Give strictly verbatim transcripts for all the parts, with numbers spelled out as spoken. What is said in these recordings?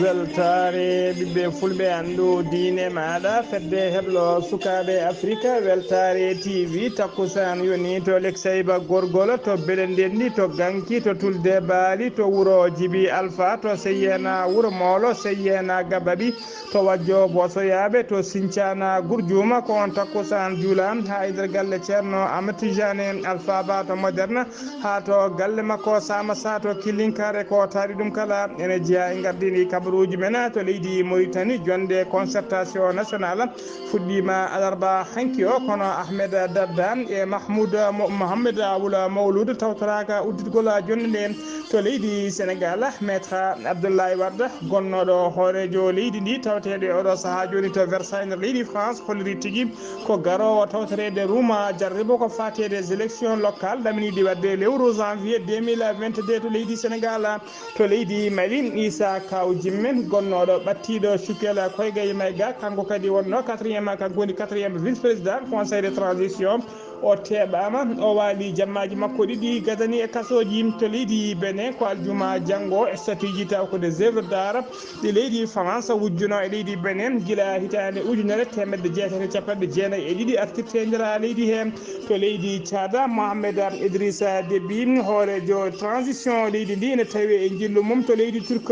Weltaare ɓiɓɓe fulɓe, anndu diine maaɗa, fedde heblo sukaaɓe Afrika, Weltaare T V, takkusaan yoni to Leksayba Gorgol, to Bele Ndenndi, to Ganki, to Tulde Baali, to wuro Jibi Alfa, to Seyyeena Wuro Moolo, Seyyeena Gabaɓi, to Wajjo Bosoyaaɓe, to Sincana Gurjuuma, ko on takkusaan juula haa e nder galle Ceerno Amadou Tidiane Alfa Ba to Moderne, haa to galle makko Sama Sa to Killinkare, ko taari ɗum kala ene jeyaa e ngardiiɗi kabaruuji men to leydi Mauritanie. Jonnde concertation nationale fuɗɗiima alarba hanki o, kono Ahmed Dadda e Mahmoud Mo-, Mohamed Awul Mawlud tawtoraaka udditgol jonnde nde to leydi Sénégal. Maître Abdoulaye Wade, gonnooɗo hooreejo leydi ndi, taweteeɗo e oɗo sahaa jooni to Versailles nder leydi France, holliri tigi ko garoowo tawtoreede ruuma jarribo ko faati e des élections locales ɗaminiiɗi waɗde lewru janvier deux mille vingt-deux to leydi Sénégal. To leydi Mali, Issa Kaw Jimme, gonnooɗo ɓattiiɗo Cukel Koygay Mayga, kanko kadi wonnoo quatrième, kanko woni quatrième vice-président conseil de transition. O teeɓaama, o waali jammaaji makko ɗiɗi gadani e kasooji to leydi Benin. Ko aljuma janngo, statueji taw ko des œuvres d'art ɗi leydi France wujjuno e leydi Benin gila hitaande ujunere teemedde jeetati e capanɗe jeenayi e ɗiɗi artirte e nder leydi he. To leydi Tchad, Mohamed Idrissa Déby, hooreejo transition leydi ndi, ene tawi e njillu mum to leydi Turk,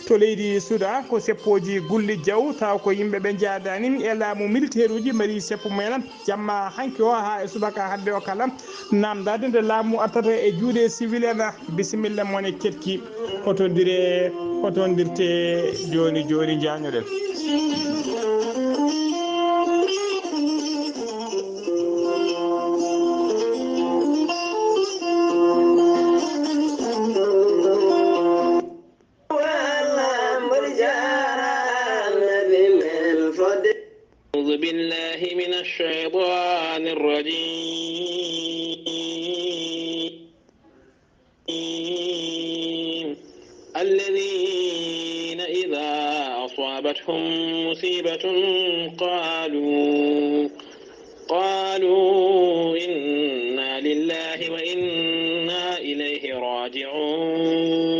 to leydi Soudan. Ko seppooji gulli jaw, taw ko yimɓe ɓe njaadaani e laamu, militeeruuji mari seppo mumen jamma hanki o haa e subaka hannde o kala, naamndaade nde laamu artata e juuɗe civil en. Bisimilla mon e keɗki, hotondire, hotondirte jooni jooni, njaañoɗen. أعوذ بالله من الشيطان الرجيم. الذين إذا أصابتهم مصيبة قالوا، قالوا إنا لله وإنا إليه راجعون.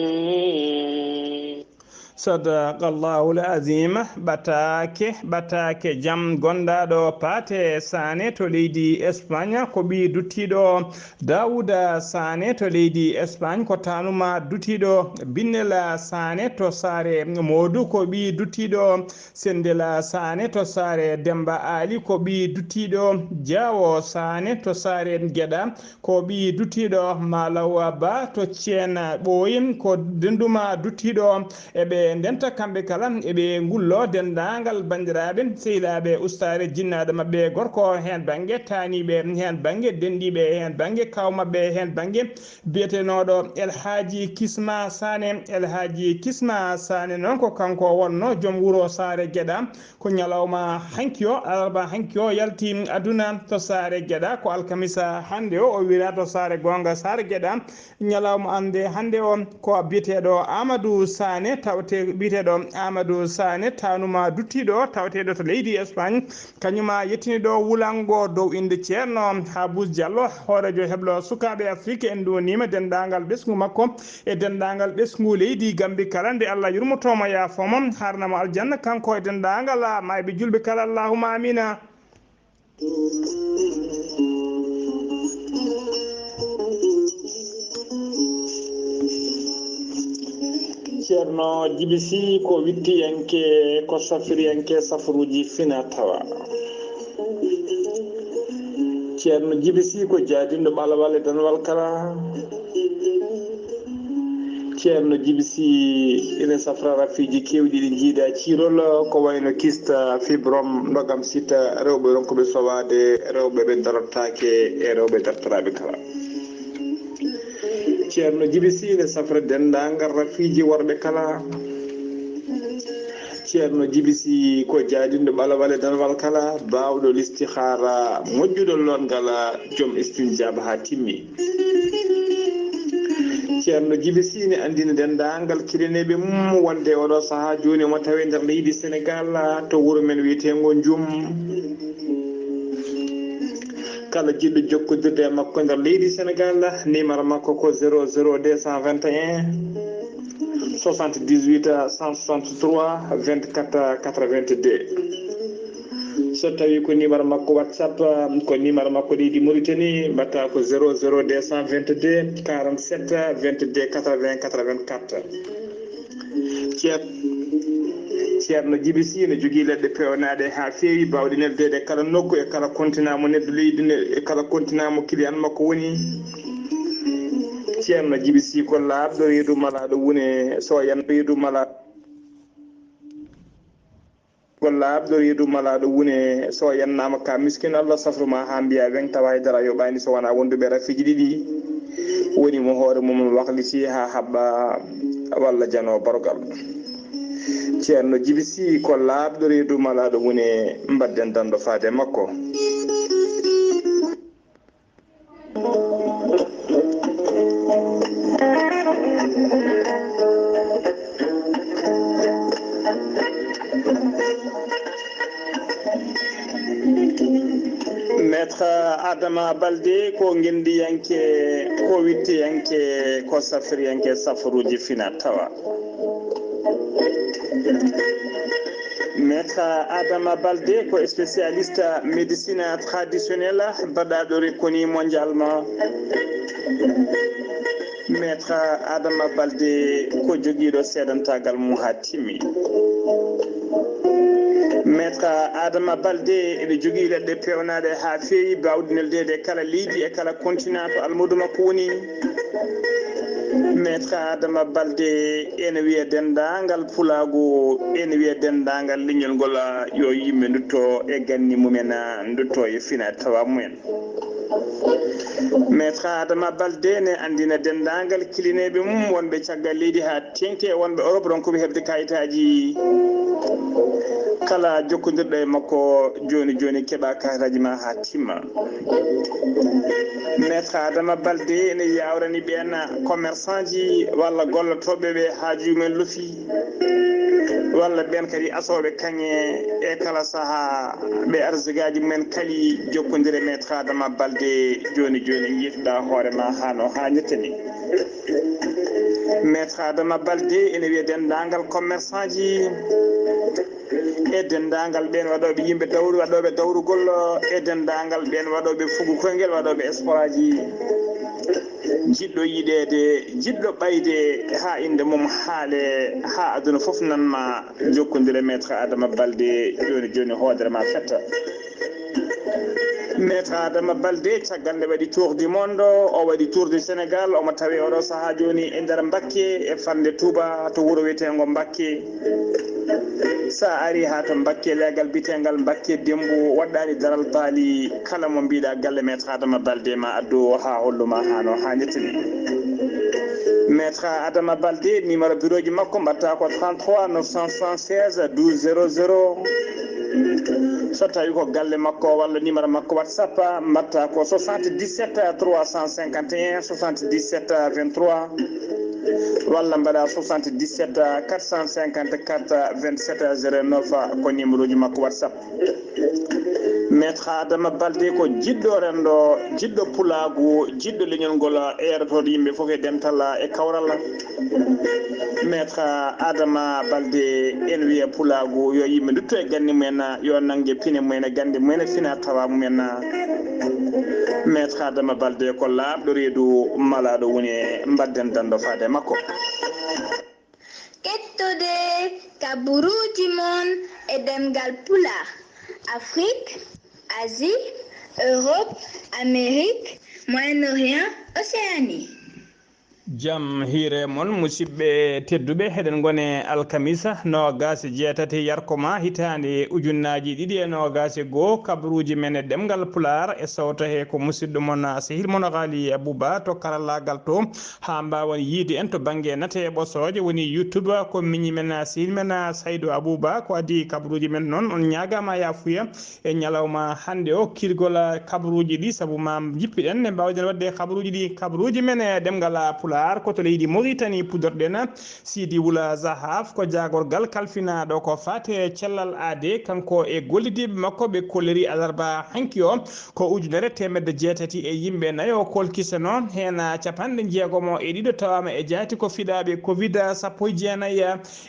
Sadaqallahul Azim. Ɓataake, ɓataake jam, gonndaɗo Paate Sané to leydi Espagne, ko ɓii duttiɗo Daouda Sané to leydi Espagne, ko tanuma duttiɗo Binnela Sané to saare Moodu, ko ɓii duttiɗo Sendela Sané to saare Demba Ali, ko ɓii duttiɗo Diawo Sané to saare Geɗa, ko ɓii duttiɗo Malawa Ba to Ceena Ɓooyi, ko denduma duttiɗo e ɓe ndenta kamɓe kala, e ɓe ngullo denndaangal banndiraaɓe, sehilaaɓe, ustaare, jinnaaɗo maɓɓe gorko heen bannge, taaniiɓe heen bannge, denndiiɓe heen bannge, kaw maɓɓe heen bannge, biyetenooɗo El Hadji Kisma Sané. El Hadji Kisma Sané noon ko kanko wonno joom wuro Saare Geɗa. Ko ñalawma hanki o, alarba hanki o yalti aduna to Saare Geɗa. Ko alkamisa hannde o, o wira to Saare Goonga Saare Geɗa. Ñalawma annde hannde o ko biyeteeɗo Amadou Sané, tawte biyeteeɗo Amadou Sané, tanuma duttiɗo, taweteeɗo to leydi Espagne. Kañuma yettini ɗo wulango dow innde Ceerno Habous Diallo, hooreejo heblo sukaaɓe Afrik. En ndonima denndaangal ɓesngu makko e denndaangal ɓesngu leydi Gambi kala, nde Allah yurmotomo, yaafoma, harnamo aljanna, kanko e denndaangal maayɓe julɓe kala. Allahumma amina. Ceerno Jibi Sy ko wittiyanke, ko safiriyanke safaruuji fina tawa. Ceerno Jibi Sy ko jaadinɗo ɓalawal e danwal kala. Ceerno Jibi Sy ina safra rafiiji keewɗi ɗi njiida ciirol, ko wayno kista, fibrom, ndogam sita, rewɓe ronkuɓe sowaade, rewɓe ɓe darottaake e rewɓe dartoraaɓe kala. Ceerno Jibi Sy ina safra denndaangal rafiiji worɓe kala. Ceerno Jibi Sy ko jaadinɗo ɓalawal e danwal kala, baawɗo listihaara, moƴƴuɗo lonngal, joom istinjaaba haa timmi. Ceerno Jibi Sy ne anndina denndaangal kirineeɓe mum wonde oɗo sahaa jooni omo tawe nder leydi Senegaal to wuro men wiyeteengo Njum. Kala jiɗɗo jokkondirde e makko nder leydi Senegaal, numéro makko ko zéro zéro deux cent vingt et un soixante-dix-huit cent soixante-trois vingt-quatre quatre-vingt-deux. So tawi ko numéro makko WhatsApp, ko numéro makko leydi Mauritanie, mbatta ko zéro zéro deux cent vingt-deux quarante-sept vingt-deux quatre-vingts quatre-vingt-quatre. Ceer-, Ceerno Jibi Sy ne jogii leɗɗe peewnaaɗe haa feewi, baawɗe neldeede e kala nokku, e kala continent mo neɗɗo leydi ne, e kala continent mo client makko woni. Ceerno Jibi Sy ko laaɓɗo reedu malaaɗo wune, so yan reedu malaaɗo. Ko laaɓɗo reedu malaaɗo wune, so yannaama ka miskin, Allah safru ma haa mbiya weŋ, tawa e dara yoɓaani so wonaa wonduɓe rafiiji ɗiɗi. Woni mo hoore mum wakliti haa haɓɓa walla jano barogal. Ceerno Jibi Sy ko laaɓɗo reedu malaaɗo wune, mbadden dando faade makko. Maître Adama Balde ko ngendiyanke, ko wittiyanke, ko safriyanke safaruuji fina tawa. Maître Adama Balde ko spécialiste médecine traditionnelle baɗaɗo reconnu mondialement. Maître Adama Balde ko jogiiɗo seedantagal mum haa timmi. Maître Adama Balde ene jogii leɗɗe peewnaɗe haa feewi, baawɗe neldeede e kala leydi, e kala continent to almuudo makko woni. Maître Adama Balde ene wiya denndaangal pulaagu, ene wiya denndaangal leñol ngol, yo yimɓe ndutto e ganni mumen, ndutto e fina tawa mumen. Maître Adama Balde ne anndina denndaangal kilineeɓe mum wonɓe caggal leydi haa teŋti e wonɓe Europe ronkooɓe heɓde kayitaaji. Kala jokkondirɗo e makko jooni jooni keɓa kayitaaji ma haa timma. Maître Adama Balde ne yawrani ɓeen commerçant ji walla gollotooɓe ɓe haaju mumen lofi, walla ɓeen kadi asooɓe kaŋŋe e kala sahaa ɓe arsigaaji mumen kali. Jokkondire Maître Adama Balde jooni jooni, njiituɗaa hoore ma haa no haanirta ni. Maître Adama Balde ene wiya denndaangal commerçant ji, e denndaangal ɓeen waɗooɓe yimɓe dawru, waɗooɓe dawrugol, e denndaangal ɓeen waɗooɓe fugu koyngel, waɗooɓe sporaaji. Jiɗɗo yiɗeede, jiɗɗo ɓayde, haa innde mum haale, haa aduna fof nan ma. Jokkondire Maître Adama Balde jooni jooni, hoodere ma fetta. Maître Adama Balde, caggal nde waɗi tour du monde, o waɗi tour du Sénégal, omo tawi oɗo sahaa jooni e nder Mbakke, e fande Touba, to wuro wiyeteengo Mbakke. Sa ari haa to Mbakke, leegal bitengal Mbakke Dembu, waɗɗaani daral baali, kala mo mbiɗa galle Maître Adama Balde ma addu haa holluma haa no haanirta ni. Maître Adama Balde, numéro bureau ji makko mbatta ko trente-trois neuf cent soixante-seize douze zéro zéro. So tawi ko galle makko walla numéro makko WhatsApp, mbatta ko soixante-dix-sept trois cent cinquante et un soixante-dix-sept vingt-trois, walla mbaɗa soixante-dix-sept quatre cent cinquante-quatre vingt-sept zéro neuf, ko numéro ji makko WhatsApp. Maître Adama Balde ko jiɗɗo renndo, jiɗɗo pulaagu, jiɗɗo leñol ngol, eerotooɗo yimɓe fof e dental e kawral. Maître Adama Balde, en wiya pulaagu yo yimɓe ndutto e ganni mumen, yo nannge pine mumen e gannde mumen e fina tawa mumen. Maître Adama Balde ko laaɓɗo reedu malaaɗo woni, mbadden dando faade makko. Kettode kaburuuji mon e ɗemngal Pulaar, Afrik, Asie, Europe, Amérique, Moyen-Orient, Océanie. Jam hiire mon, musidɓe tedduɓe, heɗen ngone alkamisa noogaas e jeetati yarko ma hitaande ujunnaaji ɗiɗi e noogaas e goo, kabaruuji men e ɗemngal Pulaar e sawta he ko musidɗo mon, sehil mon Ghali Abouba to karallaagal to, haa mbaawan yiide en to bannge nate e ɓosooje, woni YouTube, ko miñi men, sehil men Saydou Abouba, ko adii kabaruuji men noon, on ñaagaama yaafuya. E ñalawma hannde o, kiirgol kabaruuji ɗi, sabu ma jippiɗen, ne mbaawden waɗde kabaruuji ɗi, kabaruuji men e ɗemngal Pulaar. Ar ko to leydi Mauritanie puɗɗorɗen. Sidi Wula Zahaf ko jaagorgal kalfinaaɗo ko faati e cellal aade, kanko e gollidiiɓe makko ɓe kolliri alarba hanki o ko ujunere teemedde jeetati e yimɓe nayo kolkiseno, heen capanɗe jeegomo e ɗiɗo tawaama e jaati ko fiɗaaɓe covid sappo e jeenayi.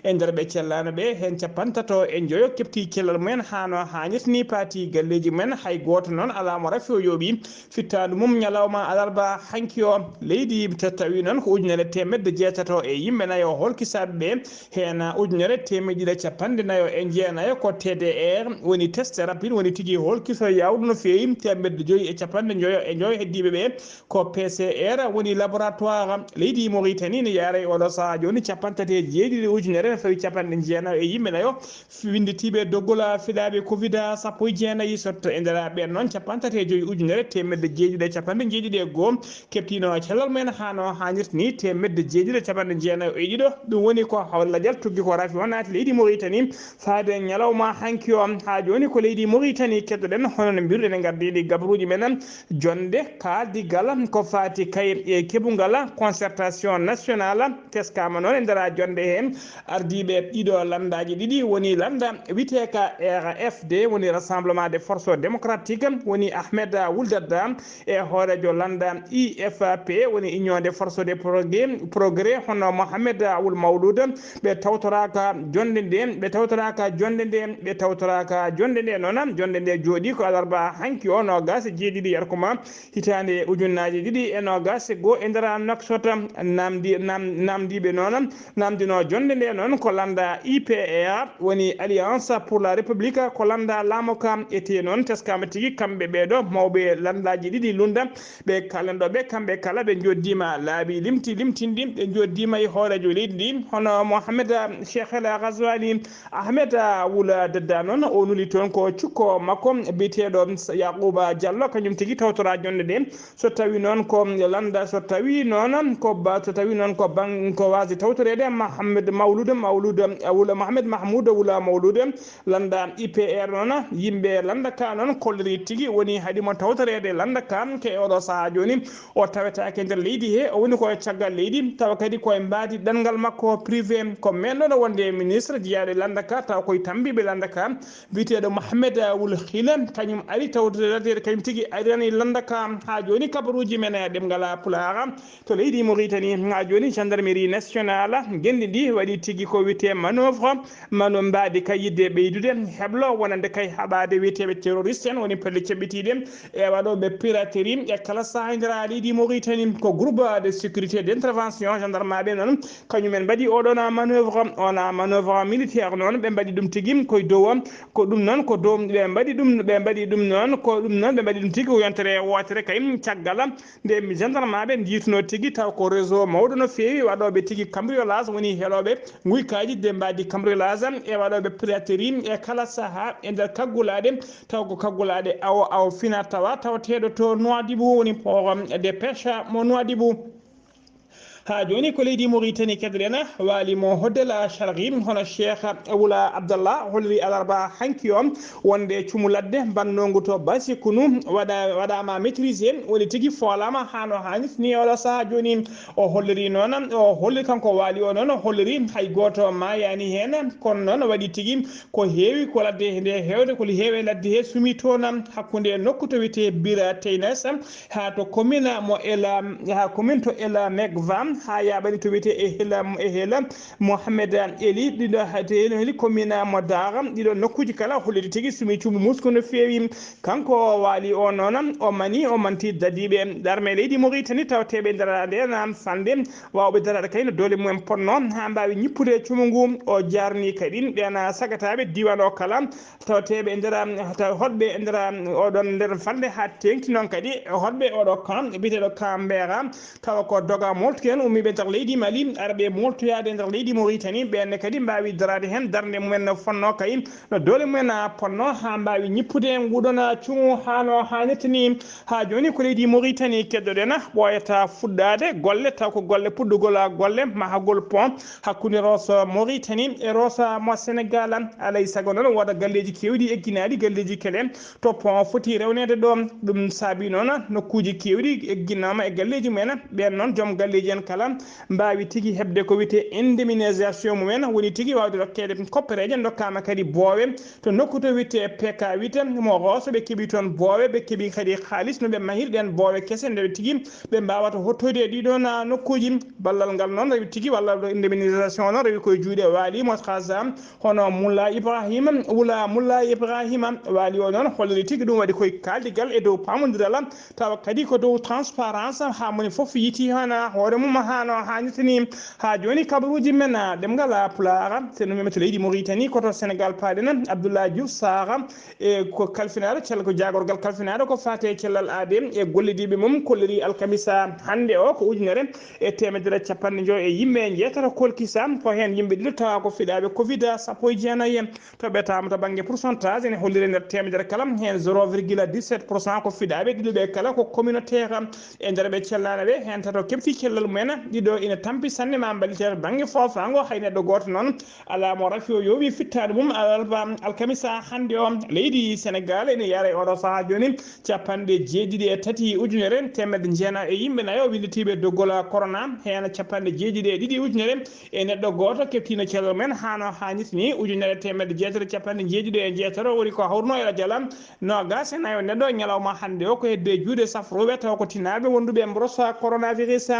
E nder ɓe cellaano ɓe, heen capantato e njoyo keɓti cellal mumen haa no haanirta ni, paati galleeji mumen, hay gooto noon alaa mo rafi o yooɓi fittaandu mum ñalawma alarba hanki o. Leydi so tawi noon ko ujunere teemedde jeetato e yimɓe nayo holkisaaɓe ɓe, heen ujunere teemedde ɗiɗi e capanɗe nayo e jeenayo ko T D R woni test rapide, woni tigi holkiso yaawɗo no feewi, teemedde joyi e capanɗe njoyo e njoyo heddiiɓe ɓe ko P C R woni laboratoire. Leydi Mauritanie ne yaara e oɗo sahaa jooni capanɗe tati e jeeɗiɗi ujunere no fawi capanɗe jeenayo e yimɓe nayo winnditiiɓe doggol fiɗaaɓe covid sappo e jeenayi, sotto e nder ɓeen noon capanɗe tati e joyi ujunere teemedde jeeɗiɗi e capanɗe jeeɗiɗi e goo keɓtiino cellal mumen haa no haanirta ni, teemedde jeeɗiɗi e capanɗe jeenayo e ɗiɗo. Ɗum woni ko hawlajal tuggi ko rafi o naati leydi Mauritanie faade ñalawma hanki o. Haa jooni ko leydi Mauritanie keddoɗen, hono no mbiruɗen e ngardiiɗi gabaruuji men. Jonde kaaldigal ko faati kay e keɓungal concertation nationale, teskaama noon e nder jonde heen ardiiɓe ɗiɗo lanndaaji ɗiɗi, woni lannda witeeka R F D, woni Rassemblement des Forces Démocratiques, woni Ahmed Wul Dadda, e hooreejo lannda I F P, woni Union des Forces de Progrès, Progrès, hono Mohamed Wul Mawlud. Ɓe tawtoraaka jonde nde, ɓe tawtoraaka jonde nde, ɓe tawtoraaka jonde nde noon. Jonde nde jooɗi ko alarba hanki o, noogas e jeeɗiɗi yarkuma hitaande ujunnaaje ɗiɗi e noogas e goo e nder Nouakchott. Namdi-, nam-, namdiiɓe noon, namdinoo jonde nde noon ko lannda I P R, woni Alliance pour la République, ko lannda laamu ka. Etee noon, teskaama tigi kamɓe ɓee ɗo mawɓe lanndaaji ɗiɗi lunda, ɓe kaalanɗo ɓe, kamɓe kala ɓe njoddiima laabi limti limtinɗi, ɓe njoddiima e hooreejo leydi ndi, hono Mohamed Cheikh El Ghazouani. Ahmed Wul Dadda noon, o nuli toon ko cukko makko biyeteeɗo Yakuba Diallo, kañum tigi tawtoraa jonde nde. So tawi noon ko lannda, so tawi noon ko ba-, so tawi noon ko ban-, ko waasde tawtoreede Mohamed Mawlud, Mawlud, Wul Mohamed Mahmoud Wul Mawlud, lannda I P R noon, yimɓe lannda ka noon kolliri tigi woni haɗi mo tawtoreede lannda ka ke oɗo sahaa jooni. O tawetaake nder leydi he, o woni ko caggal leydi, tawa kadi ko e mbaadi ɗanngal makko privé. Ko men ɗo wonde ministre jeyaaɗo e lannda ka, tawa koye tambiiɓe lannda ka, biyeteeɗo Mohamed Wul Khila, kañum ari tawtoreede, kañum tigi arirani lannda ka. Haa jooni kabaruuji men e ɗemngal Pulaar to leydi Mauritanie. Haa jooni gendarmerie nationale ngenndi ndi waɗi tigi ko wiyetee manœuvre, mano mbaadi kay yiɗde ɓeydude heblo wonande kay haɓaade wiyeteeɓe terroriste en, woni pelle ceɓɓitiiɗe e waɗooɓe piraterie e kala sahaa e nder leydi Mauritanie. Ko groupe de sécurité d'intervention gendarme ɓe noon, kañum en mbaɗi oɗon manœuvre, on manœuvre militaire noon, ɓe mbaɗi ɗum tigi koye dow, ko ɗum noon ko dow, ɓe mbaɗi ɗum, ɓe mbaɗi ɗum noon, ko ɗum noon ɓe mbaɗi ɗum tigi ko yontere wootere kay. Caggal nde mi gendarme ɓe njiituno tigi, taw ko réseau mawɗo no feewi waɗooɓe tigi cambriolage, woni heɗooɓe nguykaaji de mbaadi cambriolage e waɗooɓe piraterie e kala sahaa e nder kaggulaaɗe, taw ko kaggulaaɗe awo awo fina tawa tawateeɗo to Nouadhibou, woni port de pêche mo Nouadhibou. Haa jooni ko leydi Mauritanie keddoɗen, waali mo Hoddel Sharqi, hono Cheikh Wula Abdallah holliri alarba hanki o wonde cumu ladde mbannoongu to Basi Kunu waɗa-, waɗaama maîtrisé, woni tigi foolaama haa no haanirta ni oɗo sahaa jooni. O holliri noon, o holli kanko waali o noon, o holliri hay gooto maayaani heen, kono noon waɗi tigi ko heewi ko ladde nde heewde, ko heewi ladde he sumi toon hakkunde nokku to wiyetee Bira Teynas, haa to commune mo Ela, haa commune to Ela Megva, haa yaaɓani to wiyetee e Hela, e Hela Mohamed Eli, ɗiɗo haa to Hela Eli commune mo Daara, ɗiɗo nokkuuji kala holliri tigi sumi cumu musku no feewi. Kanko waali o noon, o mani, o manti dadiiɓe darme leydi Mauritanie tawateeɓe nder nde na falnde, waawɓe daraade kay no doole mumen potnoo haa mbaawi ñippude cumu ngu. O jaarni kadi ɓeen sagataaɓe diiwaan o kala, tawateeɓe e nder, taw hoɗɓe e nder oɗon nder falnde, haa teeŋti noon kadi e hoɗɓe oɗo camp biyeteeɗo Camp Mbera, tawa ko doga moltuki en ummiiɓe nder leydi Mali, arɓe moltoyaade nder leydi Mauritanie. Ɓeen ne kadi mbaawi daraade heen darnde mumen no fotnoo kay, no doole mumen potnoo haa mbaawi ñippude nguɗon cumu haa no haanirta ni. Haa jooni ko leydi Mauritanie keddoɗen, ɓooyata fuɗɗaade golle, taw ko golle puɗɗugol golle mahagol pont hakkunde Rosso Mauritanie e Rosso mo Sénégal. Alay sago noon wooda galleeji keewɗi egginaaɗi, galleeji kele to pont foti rewneede ɗo. Ɗum saabi noon nokkuuji keewɗi egginaama e galleeji mumen. Ɓeen noon joom galleeji en kala mbaawi tigi heɓde ko wiyetee indemnisation mumen, woni tigi waawde rokkeede koppereeje, ndokkaama kadi boowe to nokku to wiyetee P K huit, mo Rosso, ɓe keɓi toon boowe, ɓe keɓi kadi kaalis no ɓe mahiri ɗeen boowe kese, nde tigi ɓe mbaawata hottoyde e ɗiɗoon nokkuuji. Ballal ngal noon rewi tigi, walla ɗo indemnisation noon rewi koye juuɗe waali mo Trasa, hono Mulla Ibrahima, Wula Mulla Ibrahima waali o noon holliri tigi ɗum waɗi koye kaaldigal e dow paamondiral, tawa kadi ko dow transparence, haa moni fof yiti heen hoore mum hano haanirta ni. Haa jooni kabaruuji men, a, ɗemngal a Pulaar, so no memi to leydi Mauritanie, ko to Sénégal paaɗen, Abdoulaye Diouf Sarr, e ko kalfinaaɗo, cel-, ko jaagorgal kalfinaaɗo ko faati e cellal aadee e gollidiiɓe mum, kolliri alkamisa hannde o ko ujunere e teemedere capanɗe njoyo e yimɓe njeetato kolkisa, ko heen yimɓe ɗiɗo tawa ko fiɗaaɓe covid sappo e jeenayi. To ɓetaama to bannge pourcentage, ene holliri nder teemedere kala, heen zéro virgule dix-sept pour cent ko fiɗaaɓe, ɗiɗo ɓe kala ko communautaire. E nder ɓe cellaano ɓe, heen tato keɓti cellal mumen, ɗiɗo ina tampi sanne ma mballite bannge foofaango, hay neɗɗo gooto noon alaa mo rafi o yooɓi fittaandu mum. Alarba alkamisa hannde o, leydi Senegaal ene yara e oɗo sahaa jooni capanɗe jeeɗiɗi e tati ujunere teemedde jeenayi e yimɓe nayo winnditiiɓe doggol corona, heen capanɗe jeeɗiɗi e ɗiɗi ujunere e neɗɗo gooto keɓtiino cellal mumen hano haanirta ni. Ujunere teemedde jeetati capanɗe jeeɗiɗi e jeetati woni ko hawruno e rajala noogas e nayo neɗɗo ñalawma hannde o ko hedde juuɗe safrooɓe taw ko tinaaɓe wonduɓe e mboros coronavirus.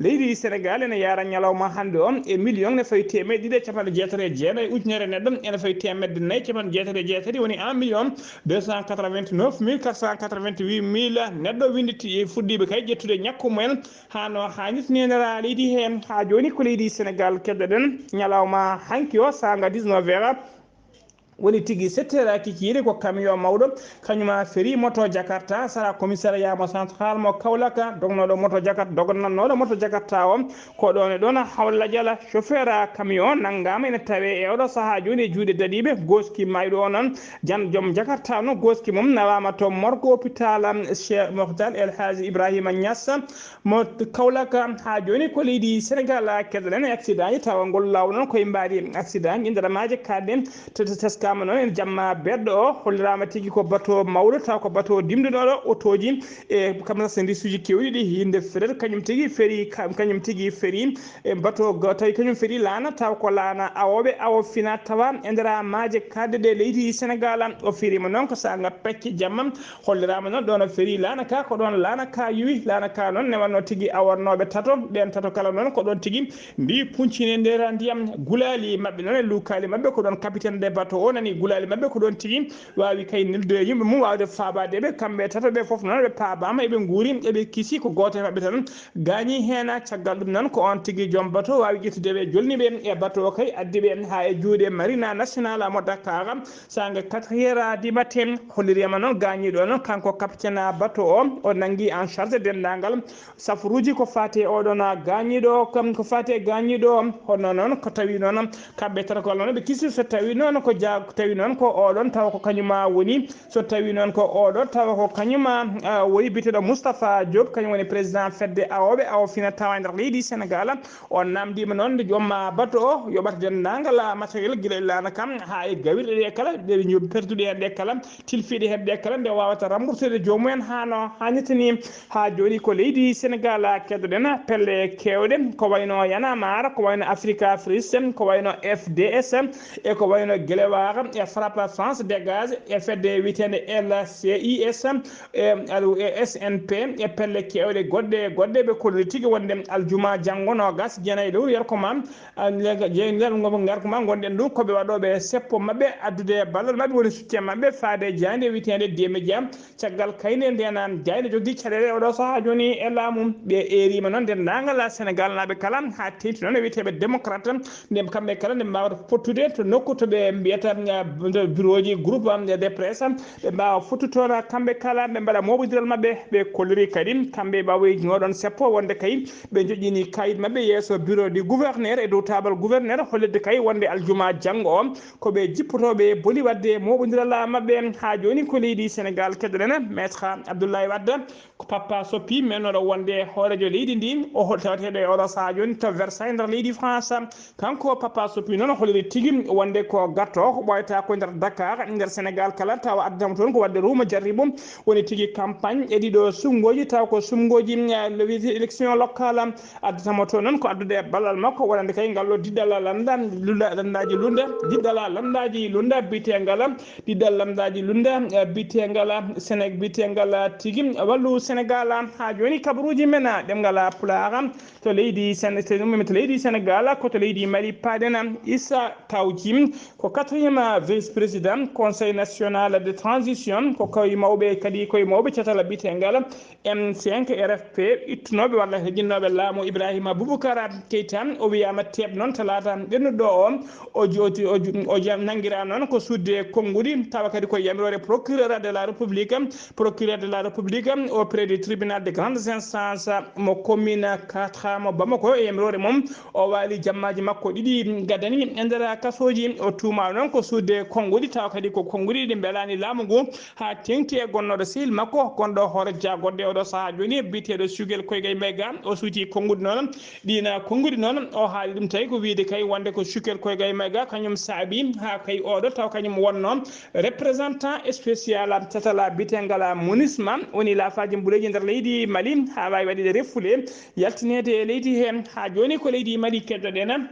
Leydi Senegaal ene yaara ñalawma hannde o e million ne fawi teemedde ɗiɗi e capanɗe jeetati e jeenayi ujunere neɗɗo, ene fawi teemedde nayi capanɗe jeetati e jeetati, woni un million deux cent quatre-vingt-neuf mille quatre cent quatre-vingt-huit mille neɗɗo winnditi, fuɗɗiiɓe kay ƴettude ñakku mumen hano haanirta ni e nder leydi heen. Haa jooni ko leydi Senegaal keddoɗen ñalawma hanki o saanga dix-neuf heures, woni tigi sept heures kikiiɗe ko camion mawɗo, kañuma ferii moto Jakarta, sara commissariat mo central mo Kaolack, dognooɗo moto Jakarta, dognannooɗo moto Jakarta o, ko ɗoon e ɗoon hawla jala. Chauffeur camion nanngaama ene tawee e oɗo sahaa jooni e juuɗe dadiiɓe. Gooski maayɗo o noon, jan-, joom Jakarta noon, gooski mum nawaama to morgue hôpital, um, Cheikh Mokhtar El Hadji Ibrahima Niass mo Kaolack. Haa jooni ko leydi Senegaal keddoɗen accident ji, tawa ngol laawol noon koye mbaadi accident ji, nder maaje kaaɗɗen. Te-, te-, teskaama noon e jamma beɗɗo o, holliraama tigi ko bateau mawɗo, taw ko bateau dimndunooɗo otooji e kam marchandise uji keewɗi ɗi, hinde fret, kañum tigi ferii, ka-, kañum tigi ferii e bateau go-, tawi kañum ferii laana, taw ko laana awooɓe awo fina tawa e nder maaje kaaɗɗe ɗe leydi Senegaal. O feriima noon ko saanga pecce jamma, holliraama noon ɗoon o ferii laana ka, ko ɗoon laana ka yowi. Laana ka noon newatnoo tigi awatnooɓe tato, ɓeen tato kala noon ko ɗoon tigi mbi puncini e nder ndiyam. Gulaali maɓɓe noon e luukaali maɓɓe ko ɗoon capitaine de bateau o nani gulaali maɓɓe ko ɗoon tigi waawi kay neldude e yimɓe mum, waawde faabaade ɓe. Kamɓe tato ɓe fof noon ɓe paabaama, eɓe nguuri, eɓe kisi, ko gooto e maɓɓe tan gaañi heen. Caggal ɗum noon ko oon tigi joom bateau waawi ƴettude ɓe, jolni ɓe e bateau o kay, addi ɓe haa e juuɗe Marina Nationale mo Dakar. Saanga quatre heures du matin, holliriima noon gaañiiɗo o noon, kanko capitaine bateau o, o nanngi en charge denndaangal safuruuji ko faati e oɗon gaañiiɗo o, kam ko faati e gaañiiɗo o. Hono noon ko tawi noon kamɓe tato ko noon ɓe kisi, so tawi noon ko ja-, tawi noon ko oɗon tawa ko kañuma woni, so tawi noon ko oɗo tawa ko kañuma, ah, woni biyeteeɗo Moustapha Diop, kañum woni président fedde awooɓe awo fina tawa e nder leydi Senegaal. On namndiima noon nde joom bateau o yoɓata denndaangal matériel gila e laana kam haa e gawirɗe ɗe kala, ɗe ñoom perduɗe heen ɗe kala, tilfiiɗe heen ɗe kala, nde wawata rembourseede joomum en haa no haanirta ni. Haa jooni ko leydi Senegaal keddoɗen pelle keewɗe, ko wayno Y'en a marre, ko wayno Africa First, ko wayno F D S, e ko wayno Guelewar, e Frappe France Dégage, e fedde wiyeteende L C I S, e, e S N P, e pelle keewɗe goɗɗe e goɗɗe. Ɓe kolliri tigi wonde aljuma janngo noogas jeenayi lewru yarko ma, a, ngarko ma ngonɗen ɗum ko ɓe waɗooɓe seppo maɓɓe addude ballal maɓɓe, woni soutien maɓɓe faade jaaynde wiyeteende D-Média. Caggal kayne nde naan jaaynde jogii caɗeele oɗo sahaa jooni e laamu, ɓe eeriima noon denndaangal Senegal naaɓe kala haa teeŋti noon e wiyeteeɓe démocrate, nde kamɓe kala nde mbaawata fottude to nokku to ɓe mbiyata, ah, bureau ji groupe, ah, de presse, ɓe mbaawa fottude toon kamɓe kala, ɓe mbaɗa mooɓondiral maɓɓe. Ɓe kolliri kadi kamɓe ɓaawoyji ngoɗon seppo wonde kay ɓe njoƴƴini kayit maɓɓe yeeso bureau du gouverneur e dow taabal gouverneur, hollirde kay wonde aljuma janngo o ko ɓe jippotooɓe boli waɗde mooɓondiral maɓɓe. Haa jooni ko leydi Senegal keddoɗen Maître Abdoulaye Wade, ko Papa Soppi, mennooɗo wonde hooreejo leydi ndi, o hol-, taweteeɗo e oɗo sahaa jooni to Versailles nder leydi France. Kanko Papa Soppi noon o holliri tigi wonde ko gattoowo, ɓooyata ko nder Dakar, nder Sénégal kala, tawa addata mo toon ko waɗde ruuma jarribo, woni tigi campagne e ɗiɗo suɓngooji, tawa ko suɓngooji, eh, le wiyetee élection locale, addata mo toon noon ko addude e ballal makko, wonande kay ngal ɗo diɗɗal lannda, lunda, lanndaaji lunda, diɗɗal lanndaaji lunda, biyeteengal, diɗɗal lanndaaji lunda, eh, biyeteengal, Séné-, biyeteengal tigi Wallu Sénégal. Haa jooni kabaruuji men, ɗemngal Pulaar, to leydi Sén-, to leydi Sénégal, ko to leydi Mali paaɗen. Issa Tawji, ko quatrième vice-président Conseil national de transition, ko koye mawɓe, kadi koye mawɓe catal biyeteengal M cinq R F P, ittunooɓe walla hejinnooɓe laamu Ibrahima Boubacar Keita. O wiyaama teeɓ noon talaata ɓennuɗo o, o jo-, o jo-, o jo-, o jam-, nanngiraa noon ko sudde konnguɗi, tawa kadi ko yamiroore procureur de la République, procureur de la République auprès du tribunal de grande instance mo commune quatre mo Bamako. E yamiroore mum, o waali jammaaji makko ɗiɗi gadani e nder kasooji. O tuumaa noon ko sudde konnguɗi, tawa kadi ko konnguɗi ɗi mbelaani laamu ngu, haa teeŋti e gonnooɗo sehil makko, gonɗo hoore jaagonde oɗo sahaa jooni, biyeteeɗo Choguel Koygay Maïga. O suuti konnguɗi noon, ɗiin konnguɗi noon, o haali ɗum tawi ko wiyde kay wonde ko Choguel Koygay Maïga, kañum saabi haa kay oɗo, taw kañum wonno représentant spécial catal biyeteengal MINUSMA, woni laafaaji mbuleeji nder leydi Mali, haa waawi waɗde refule, yaltineede e leydi hee. Haa jooni ko leydi Mali keddoɗen.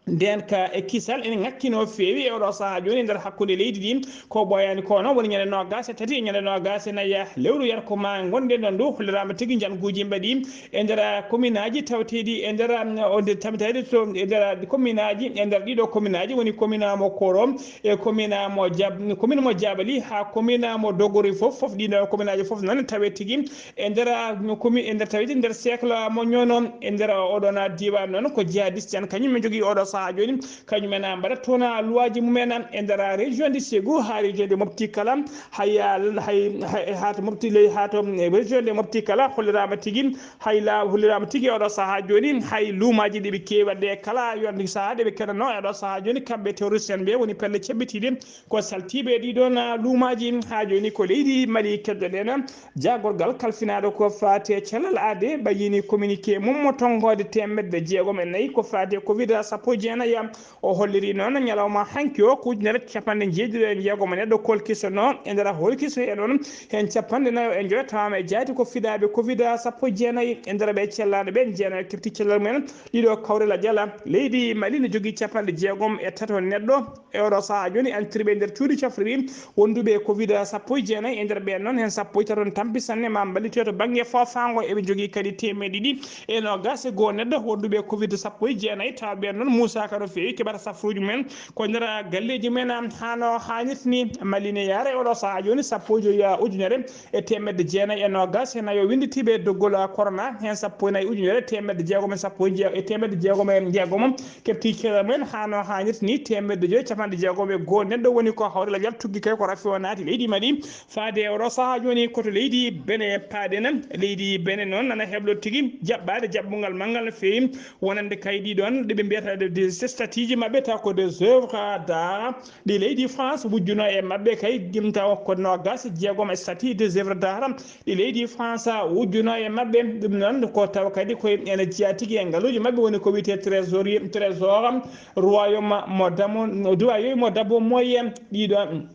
Ndeen ka e kisal ene ŋakki no feewi e oɗo sahaa jooni e nder hakkunde leydi ndi. Ko ɓooyaani ko noon woni ñande noogaas e tati e ñande noogaas e nayi lewru yarko ma ngonɗen ɗon ɗo, holliraama tigi njanguuji mbaɗi e nder kominaaji tawateeɗi e nder, um, o nder tamitayɗi to e nder kominaaji, e nder ɗiɗo kominaaji woni komina mo Koro e komina mo Jab-, komina mo Jabali haa komina mo Dogori fof, fof ɗiɗo kominaaji fof noon tawe tigi e nder, ah, no komi-, e nder tawde nder cercle mo Ñoono, e nder oɗon diiwaan noon ko jihadiste en, kañum en njogii oɗo sahaa jooni, kañum en mbaɗa toon luwaaji mum en e nder région de Ségou haa région de Mopti kala, hay, hay, hay, haa to Mopti ley, haa to, eh, région de Mopti kala, holliraama tigi, hay la-, holliraama tigi oɗo sahaa jooni, hay luumaaji ɗi ɓe keewi waɗde kala yonde sahaa ɗe ɓe keɗanoo e oɗo sahaa jooni, kamɓe terroriste en ɓe woni pelle caɓɓitiiɗe, ko saltiiɓe ɗii ɗoon, ah, luumaaji. Haa jooni ko leydi Mali keddoɗen. Jaagorgal kalfinaaɗo ko faati e cellal aadee ɓayyini communiqué mum mo tonngoode teemedde jeegom e nayi ko faati e covid sappo e jeenayi. O holliri noon ñalawma hanki o ko ujunere capanɗe njeeɗiɗo e jeegom neɗɗo kolkisono e nder holkiso e noon heen capanɗe nayo e njoyo tawama e jaati ko fiɗaaɓe covid sappo e jeenayi e nder ɓe cellaaɗo ɓe jeenayo kefti cellal mumen. Ɗiɗo kawrela jala leydi Mali ne jogii capanɗe jeegom e tato neɗɗo e oɗo sahaa jooni antirɓe e nder cuuɗi cafrirɗi wonduɓe e covid sappo e jeenayi. E nder ɓeen noon, heen sappo e tato ne tampi sanne ma mballitoyo to bannge foofaango. Eɓe njogii kadi teemeɗe ɗiɗi e noogaas e goo neɗɗo wonduɓe e covid sappo e jeenayi. Tawa ɓeen noon muusaaka no feewi, keɓata safruuji mumen ko nder galleeji mumen, haa no haanirta ni. Mali ne yaara e oɗo sahaa jooni sappo e joyi ujunere e teemedde jeenayi e noogaas e nayo winnditiiɓe e doggol corona, heen sappo e nayi ujunere teemedde jeegom e sappo e jeegom, e teemedde jeegom e jeegom kefti cellal mumen. Haa no haanirta ni, teemedde joyi capanɗe jeegom e goo neɗɗo woni ko hawrelajal tuggi kay ko rafi o naati leydi Mali. Faade e oɗo sahaa jooni ko to leydi Benin paaɗen. Leydi Benin noon nana heblo tigi jaɓɓaade jaɓɓungal manngal no feewi, wonande kay ɗii ɗoon ɗe ɓe mbiyata de, des statues ji maɓɓe, taw ko des œuvres d'art. Ɗi leydi France wujjuno e maɓɓe kay, gimta o ko noogaas e jeegom e statue des œuvres d'art ɗi leydi France wujjuno e maɓɓe. Ɗum noon ko tawa kadi koye ene jeyaa tigi e ngaluuji maɓɓe, woni ko wiyetee trésorier, trésor, royaume mo Damo, royaume mo Dabo Moyen. Ɗiɗo,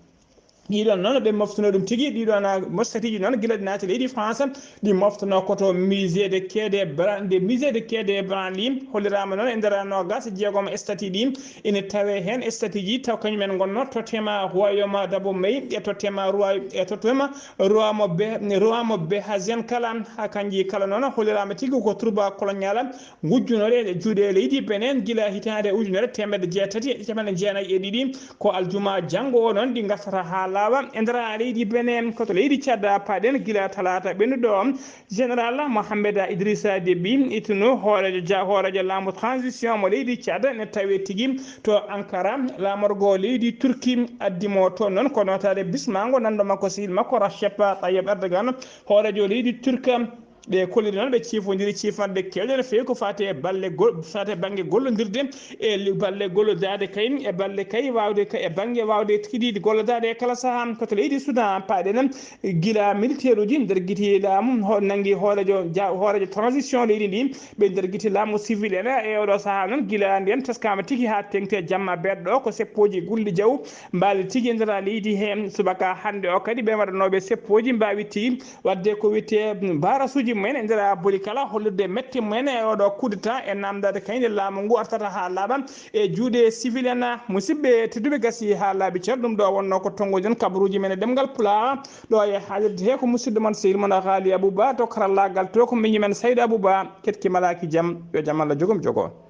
ɗiɗon noon ɓe moftuno ɗum tigi, ɗiɗon, ah, mo statueji noon gila ɗi naati leydi France, ɗi moftuno ko to musée de quai de Bran-, de musée de quai de Branly. Holliraama noon e nder noogaas e jeegom statue ɗi, ene tawee heen statueji taw kañum en ngonno tottema royaume Dabo Mey e tottema roi, e tottema roi mo Be-, roi mo Behazien kala. Haa kanji kala noon holliraama tigi ko trouble colonial ngujjunore e juuɗe leydi Benin gila hitaande ujunere teemedde jeetati e capanɗe jeenayi e ɗiɗi. Ko aljuma janngo o noon ɗi ngartata haa laawa e nder leydi Benin. Ko to leydi Tchad paaɗen gila talaata ɓennuɗo o. Général Mohamed Idrissa Déby ittuno hooreejo ja-, hooreejo laamu transition mo leydi Tchad ne tawe tigi to Ankara, laamorgo leydi Turki addi mo toon noon ko nootaade bismaango nanndo makko sehil makko Recep Tayyip Erdogan, hooreejo leydi Turki. Ɓe kollidi noon ɓe ciifondiri ciifanɗe keewɗe no feewi ko faati e balle gol faati e bannge gollondirde e balle gollodaade kay e balle kay waawde e bannge waawde tigi ɗiɗi gollodaade e kala sahaa koto leydi Sudan paaɗe noon gila militaire uji nder giti laamu nanngi hoorejo hoorejo transition leydi ndi ɓe nder giti laamu civil en e oɗo sahaa noon gila ndiyan taskaama tigi haa teŋti e jamma beeɗo ko seppooji gulɗi jaw mbaali tigi ndera leydi he subaka hannde o kadi ɓe waɗanooɓe seppooji mbaawi tigi wadde ko wiyetee barasuuji mumen e nder boli kala hollirde mette mumen e oɗo kudeta e namdade kayde laamu ngu artata haa laaɓa e juuɗe civil en musidɓe tedduɓe gasi haa laaɓi cer ɗum ɗo wonno ko tonngoji on kabaruuji men e ɗemngal pulaar ɗo e haalirde he ko musidɗo mon sehil mon haali abouba to karallaagal to ko miñi men sayda abouba ketki malaaki jam yo jam allah jogom jogo